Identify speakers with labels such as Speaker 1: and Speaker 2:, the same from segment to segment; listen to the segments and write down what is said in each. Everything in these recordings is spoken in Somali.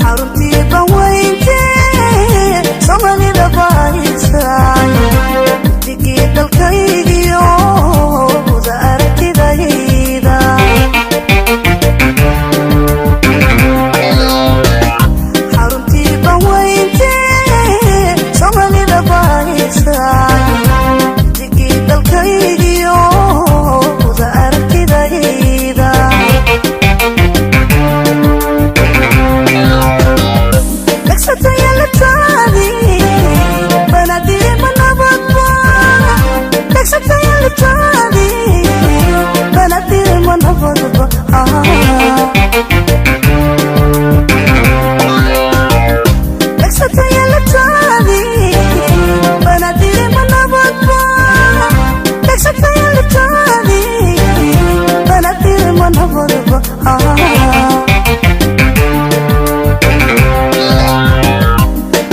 Speaker 1: Xaruntii banweyntee Soomaalida bahaysay, digii dalkaygiyo wada aragtidayda. Xaruntii banweyntee Soomaalida bahaysay, digii dalkaygiyo wada aragtidayda.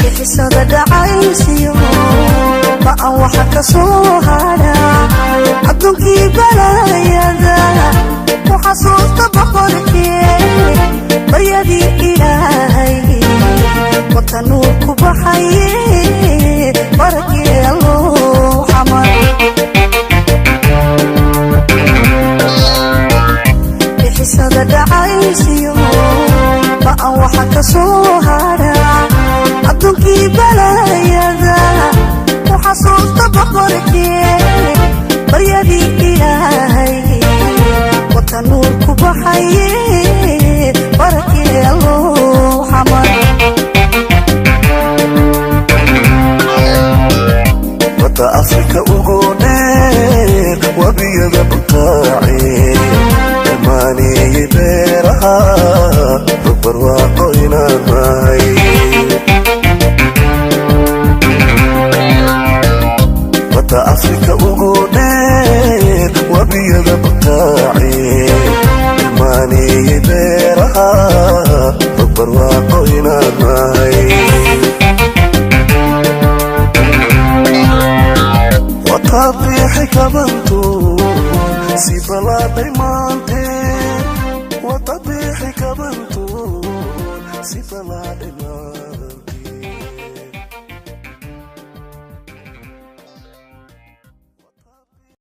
Speaker 1: Bixisada dhacaysiyo ba'an waxa ka soo hara adduunkii balaayada ku xasuusta boqorkee, baryadii Ilaahay watanuu ku baxaye, barakee Alluu xamar. Bixisada dhacaysiyo ba'an waxa ka soo hara adduunkii balaayada ku xasuusta boqorkee, baryadii Ilaahay watanuu ku baxaye, barakee Alluu xamar.
Speaker 2: Badda Afrika ugu dheer, wabiyada butaace, dhammaaniyey beeraha, rog barwaaqo inaan nahay. Badda Afrika ugu dheer, wabiyada butaace, dhammaaniyey beeraha, rog barwaaqo inaan nahay. Watabiixi kabantu si balaadhay maante, watabiixi kabantu si balaadhay maante.